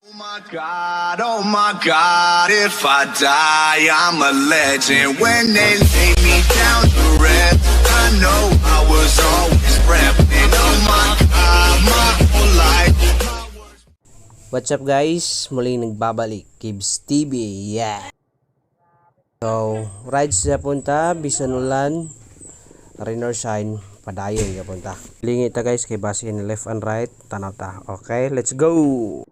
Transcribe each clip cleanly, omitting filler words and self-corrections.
Oh my God, if I die, I'm a legend. When they lay me down to rest, I know I was always repping. Oh my God, my whole life. What's up, guys? Muli nagbabalik, Gibbs TV. Yeah. So, rides na punta bisan ulan, rain or shine, padayon ka punta. Lingi ta, guys, kay basin left and right, tanaw ta. Okay, let's go.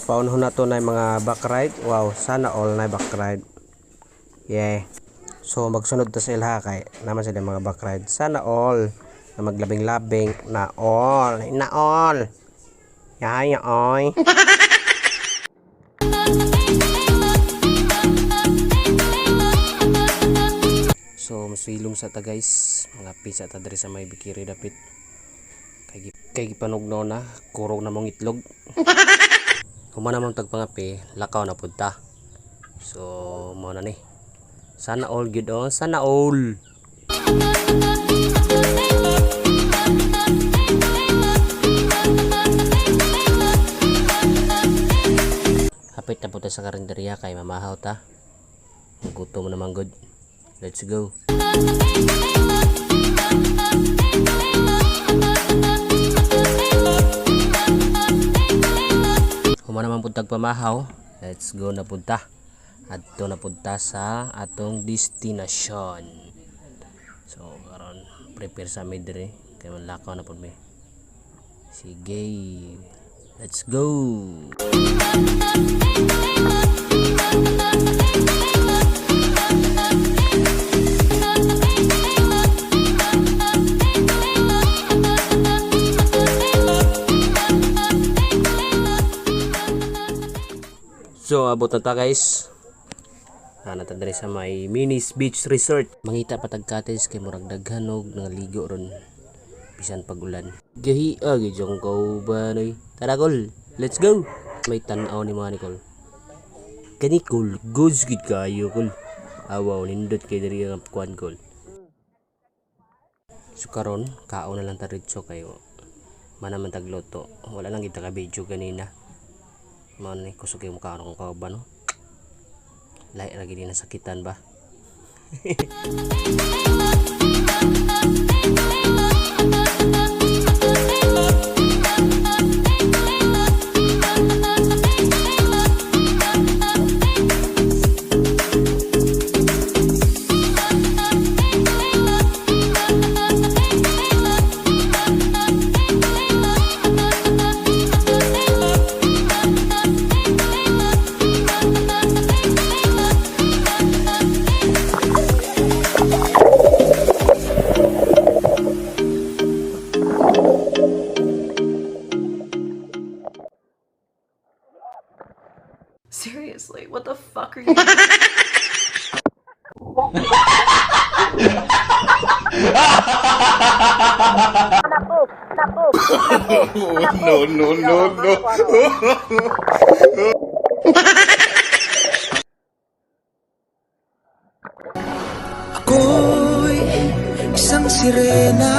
Paunhon na to na yung mga back ride. Wow, sana all na back ride. Yeah. So magsunod ta sa ilha kay naman sila mga back ride. Sana all na maglabing-labing na all, na all. Yaya oy. So masilong sa ta, guys, mga pisa ta diri sa may bikiri dapit. Kay gipanugnaw na, kurog na mong itlog. Human naman tagpangape, lakaw na pud ta. So mao na ni. Sana all good, oh, sana all. Hapit na punta sa karinderya kay mamahaw ta. Gutom naman good. Let's go. Human naman pud tagpamahaw. Let's go na punta. Adto na punta sa atong destination. So karon prepare sa mi diri kay manlakaw na pud mi. Sige. Let's go. So abot na ta, guys. Ana ta diri sa may Minis Beach Resort. Mangita pa tag cottage kay murag daghan og nangaligo ron bisan pag ulan. Gahi agi jong kauban oy. Tara, kol. Let's go. May tan-aw ni mga Nicole. Kani kol, goods gid kayo kol. Awaw nindot kay diri ang kuan kol. So karon kaon na lang ta diretso kayo. Mana man tagluto. Wala lang kita ka video ganina. Mao ni kusog kay mukha akong kauban, no. Lahi ra gid ni nasakitan ba. Seriously, what the fuck are you? No, no, no, no. Ako'y isang sirena.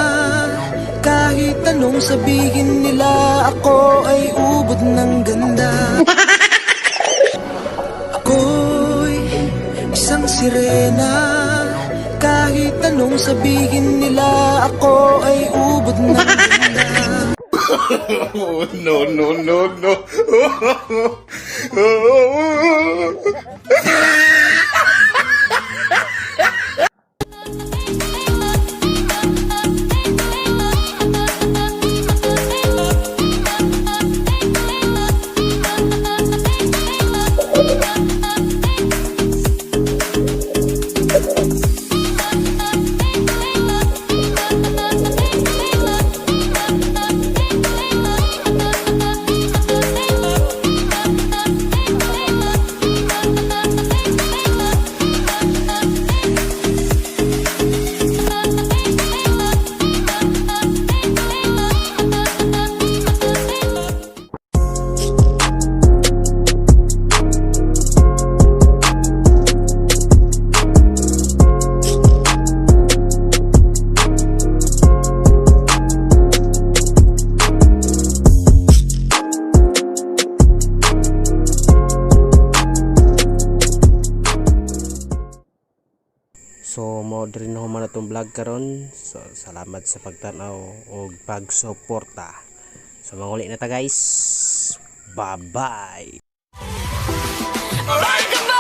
Kahit anong sabihin nila, ako ay ubod ng ganda. Ako'y isang sirena. Kahit anong sabihin nila, ako ay ubod ng ganda. No, no, no, no. So mao diri na human atong vlog karon. So salamat sa pagtan-aw ug pagsuporta. So manguli na ta, guys. Bye bye. Alright.